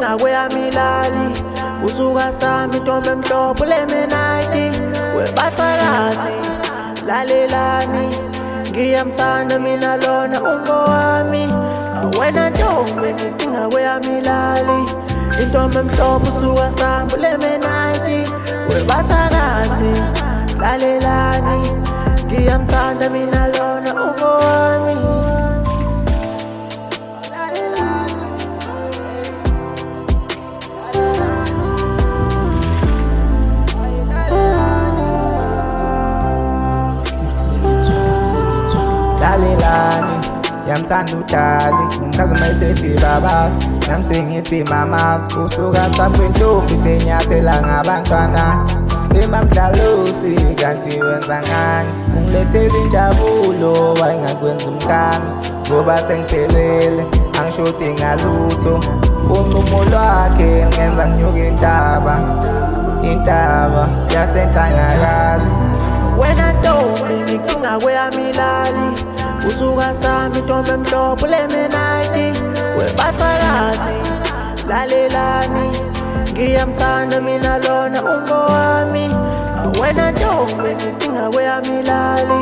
ngidinga kweyami ilali. Usuka sami intombi emhlophe ulemenayiti. Webathakathi, lalelani. Ngiyamthanda mina lona ungowami. Wena ntombi ngidinga kweyami ilali. Intombi emhlophe usuka sami ulemenayiti. Webathakathi, lalelani. Ngiyamthanda mina lona ungowami. Lalelani, yamthanda udali, ngichaza uma esethi babas, nami sengithi mamas, usuka sami kwintombi tenyathela ngabantwana. Emamdlalosi kanti wenza ngani? Ungilethela injabulo wayengakwenza umkami ngoba sengiphelele angishodi ngalutho. Uncumo lwakhe ngenza nginyuke intaba, intaba yasenhlangakazi. Wena ntombi ngidinga kweyami ilali. Usuka sami intombi emhlophe ulemenayiti. Webathakathi, lalelani. Ngiyamthanda mina lona ungowami. Wena ntombi ngidinga kweyami ilali.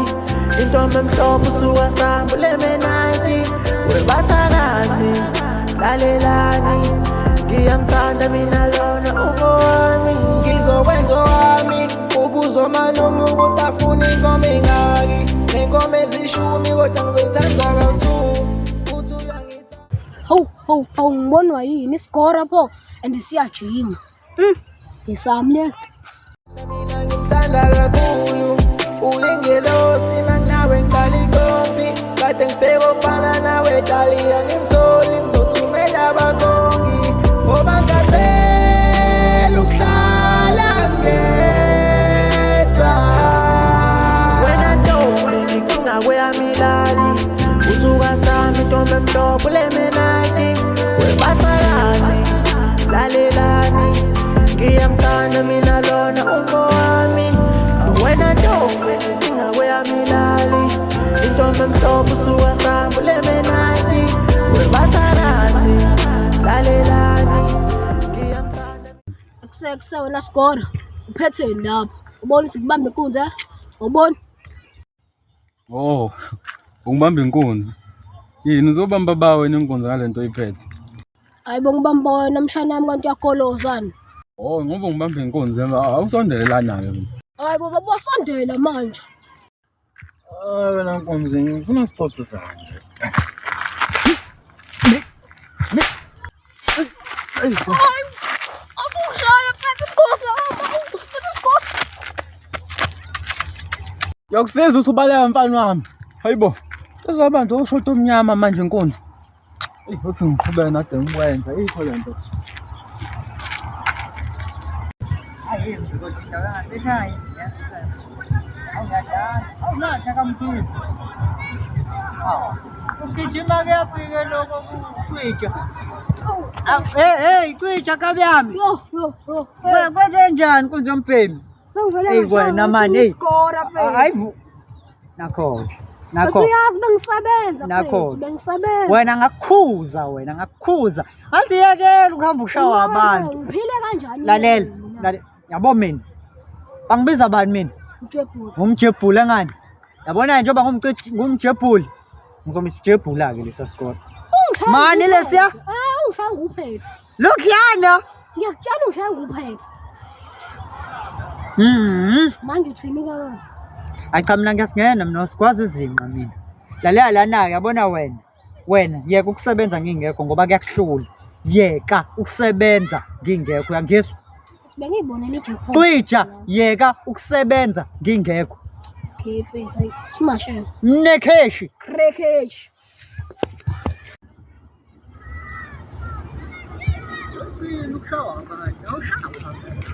Intombi emhlophe usuka sami ulemenayiti. Webathakathi, lalelani. Ngiyamthanda mina lona ungowami. Ngizokwenza owami ubuzo malume ukuthi afuna inkomo engaki nenkomo ezishumi kodwa ngizoyithanda kawu-two uthi uyangithanda. Hawu, hawu, hawu ngibonwa yini isigora pho and siyajima. Isami lesi. Mina ngimthanda kakhulu uyingelosi manginawe ngiqala ikompi kade ngibheke ofana nawe dali angimtholi ngizothumela abakhongi ngoba ngathela ukuhlala ngedwa. Wena ntombi ngidinga kweyami ilali. Usuka sami intombi emhlophe ulemenayiti. Webathakathi, lalelani. Ngiyamthanda mina lona ungowami. Wena ntombi ngidinga kweyami ilali. Intombi emhlophe usuka sami ulemenayiti. Webathakathi, lalelani. Ngiyamthanda. Ekuse kuse wena sigora. Uphetheni lapho? Ubona ukuthi kubamba inkunzi eh? Ubona? Oh, ungibamba inkunzi. Yini uzobamba ba wena inkunzi ngale nto oyiphethe? Hayi bo ngibamba wena mshana wami kanti uyagolozana. Oh, ngoba ungibamba inkunzi awusondele la nayo. Hayi bo baba wasondela manje. Ah, wena nkunzi ngifuna sixoxisane nje. Hayi akushaya phethe isigora sami. Phethe isigora. Ngiyakusiza ukuthi ubaleka mfana wami. Hayibo. Izoba nje ushoto omnyama manje inkunzi. Eyi, uthi ngiqhubeke nade ngikwenza ikho le nto. Ugijima kuyafike lokho kucija. Hey hey cija kabi yami. Yo yo yo. Kwenzenjani nkunzi yombhemi? Sengivele Eyi ngashaya wena mani, eyi. isigora mfethu. Hayi vu. Nakho. Bathi Nakho. uyazi bengisebenza Nakho. mfethu, bengisebenza. Wena ngakukhuza wena ngakukhuza. Ngathi yekela ukuhamba ushawa abantu. Ngiphile kanjani? Lalela, mina? lalela. Yabo mina. Bangibiza bani mina? Mjebhuli. Ngumjebhuli ngani? Yabona njengoba ngumjebhuli. Ngizomsijebhula ke lesa sikole. Ungishaya Mani nguphethe. lesiya? Ah, ungishaya nguphethe. Lokhuyana. Ngiyakutshela ungishaya nguphethe. Mhm. Manje uthini kaka? Hayi cha mina ngiyasingena mina sikwazi izinqa mina. Lalela lana-ke yabona wena. Wena yeka ukusebenza ngingekho ngoba kuyakuhlula. Yeka ukusebenza ngingekho uyangizwa? Bengiyibonela i-jackpot. Cija yeka ukusebenza ngingekho. Okay, mfethu, hayi, simashe. Mnekheshi. Crackage.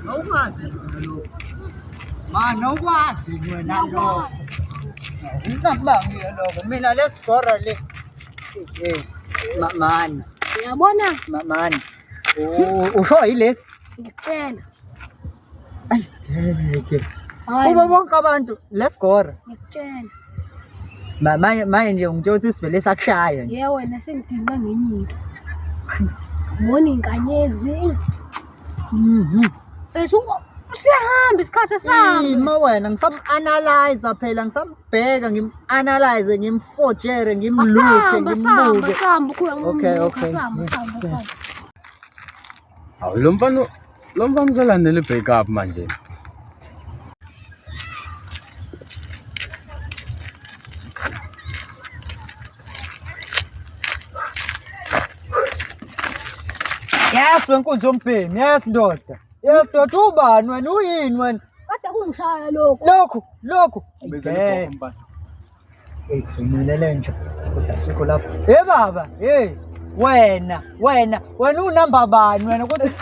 Awukwazi wena lokho. Mani awukwazi wena lokho. Ngingakubangi lokho. Mina lesigora le. Hey, mani, Uyabona? mani. Usho yilesi? Ngikutshela. Ayi, ngeke. Hayi, Kubo bonke abantu lesigora. ngikutshela. Manje manje nje ungitshela ukuthi sivele sakushaya nje. Ye wena sengiginqe ngenye into. Ngibona iy'nkanyezi. Mhm. Mfethu usiyahamba isikhathi esihamba. Ima wena ngisam-analyze phela ngisambheka ngim-analyze ngimfojere ngimlukhe Asihamba, asihamba, ngimbuke. asihamba, ukhuya Okay, ngombuka, okay. asihamba, Yes, asihamba, yes. asihamba. Hawu lo mfana uselandela i-break up manje. Yes wenkunzi yombhemi, yes ndoda. Yes ndoda ubani wena uyini wena? Kade kungishaya lokho. Lokhu, lokhu. Ubizela Eh, ibhoko mfana. Hey, ngimele nje. Kodwa sikho lapho. Hey baba, hey. Wena, wena, wena unamba bani wena ukuthi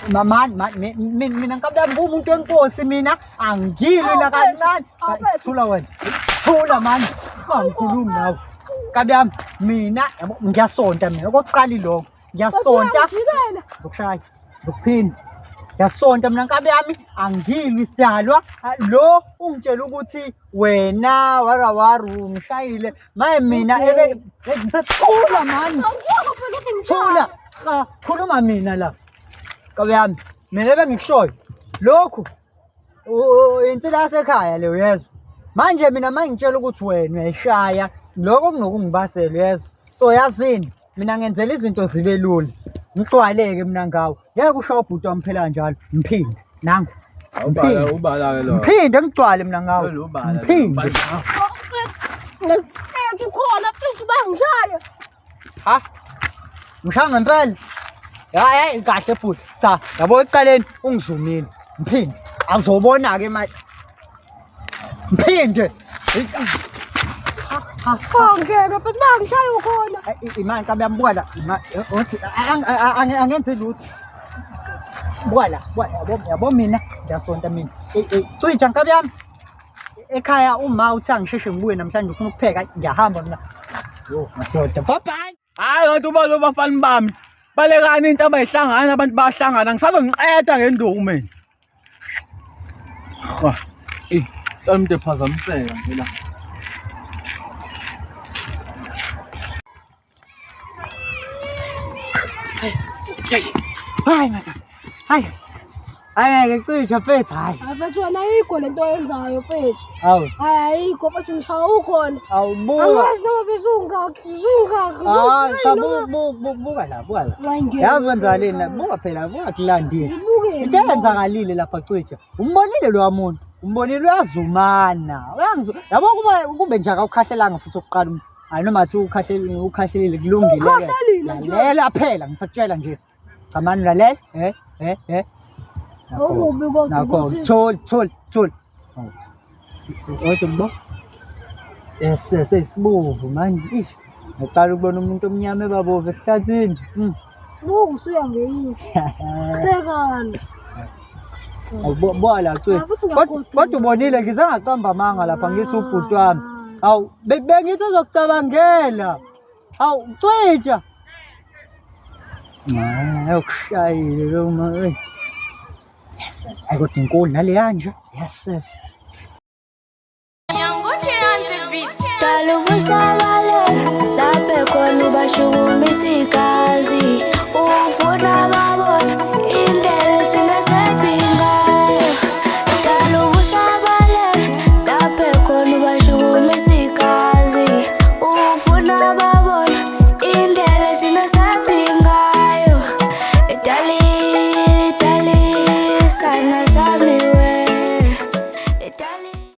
Mama, mina nkabi yami ngumuntu wenkosi mina angilwi Awu, nakancane. mfethu, awu, mfethu. Thula wena. Thula mani. Ungangikhulumi nawe. Nkabi yami mina yabo ngiyasonta mina okokuqala ilokho. Ngiyasonta. Uyangijikela. Ngizokushaya. Ngizokuphinda. Ngiyasonta mina nkabi yami angilwi isidalwa. Ah, lo ungitshela ukuthi wena warawaru ungishayile. Maye mina Okay. ebe ngisathula mani. Awukho phela ukuthi ngishaya. Thula. Cha, khuluma mina la. Nkabi yami, mina ebengikushoyo lokhu insila yasekhaya le uyezwa. Manje mina mangitshela ukuthi wena uyayishaya lokho kunokungibasela uyezwa. So yazini mina ngenzela izinto zibe lula. Ngigcwaleke mina ngawo. Ngeke ushaye ubhuti wami phela kanjalo. Ngiphinde. Nangu. Ubala ubala ke lo. Ngiphinde ngigcwale mina ngawo. Lo ubala. lo. Ngiphinde. Mfethu ukhona mfethu bangishaya. Ha? Ngishaya ngempela. Hayi hayi kahle bhuti. Cha, yabo ekuqaleni ungizumile. Ngiphinde. Awuzobona ke manje. Ngiphinde. Oh ngeke mfethu bangishaya ukhona. Imani nkabi yami buka la. Ima uthi angenzi lutho. Buka la, buka yabo yabo mina ngiyasonta mina. Ey ey, cija nkabi yami. Ekhaya uma uthi angisheshe ngibuye namhlanje ufuna ukupheka ngiyahamba mina. Yo, madoda. Bye bye. Hayi kanti ubalo bafana bami. Balekani into abayihlangana abantu bayahlangana ngisazongiqeda ngenduku mina. Ha. Eh, hlala umuntu ephazamiseka nje la. Hayi madoda. Hayi. Hayi ngeke cishe mfethu hayi. Hayi mfethu wena ayikho lento oyenzayo mfethu. Hawu. Hayi ayikho mfethu ngishaya ukhona. Awu buka. Angazi noma besungakhi, usungakhi. Hayi cha buka la, buka la. Yazi wenzakaleni la, buka phela, buka kulandisa. Ngibukele. Into eyenzakalile lapha cishe. Umbonile loya muntu. Umbonile uyazumana. Uyangizu. Yabo kuba kumbe nje akawukhahlelanga futhi okokuqala. Hayi noma athi ukhahlelile ukhahlelile kulungile ke. Ukhahlelile nje. Lalela phela ngisakutshela nje. Cha mani lalela. Eh eh eh. Okubi kodwa Nakho ukuthi thol thol thol. Othi bo. Yes, sesibovu manje. Ish. Ngaqala ukubona umuntu omnyama ebabovu ehlathini. Buka usuyangeyisa. Hlekana. Awubo la cwe. Ah, futhi Kodwa ngiyagoduka. kodwa ubonile ngize ngaqamba amanga lapha ngithi ubhuti wami. Hawu bengithi uzokucabangela. Hawu cija. Hayi ukushayile lo ma. Yes. Hayi kodwa inkulu naleya nje. Yes yes. Dala uvusa baleka lapho khona ubashukumisa igazi ufuna.